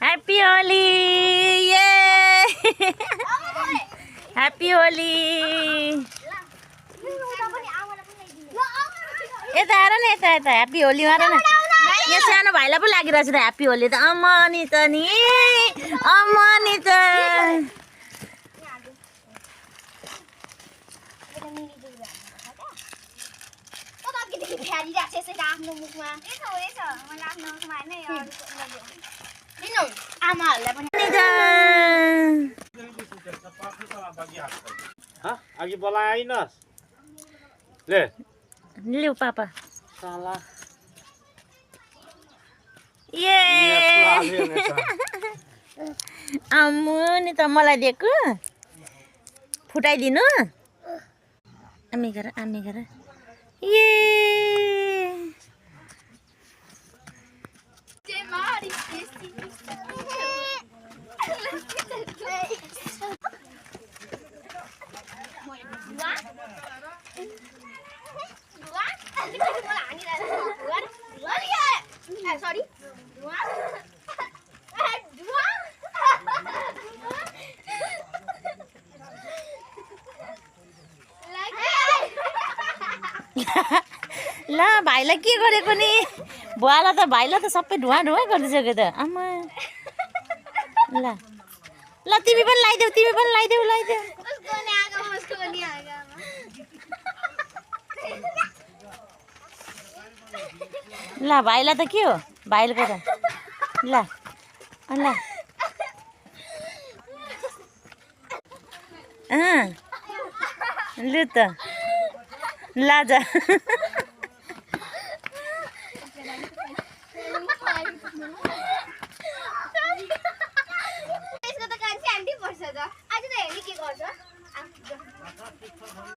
Happy Holi ये happy Holi यता आएर न यता यता ह्याप्पी होली मार न यहाँ सानो भाइलाई पो लागिरहेछ त ह्याप्पी होली त अम्मा नि त नि अम्मा नि त अघि बोलाइनस् ले लिउ पापा साला ये आम्मु नि त मलाई दिएको फुटाइदिनु आमी गर ये Sorry. ल भाइलाई के गरेको नि बुवालाई त भाइलाई त सबै धुवा धुवा गरिदिसक्यो त आमा ल ल तिमी पनि लगाइदेऊ ल भाइलाई त के हो भाइको त ल ल लु त लाजा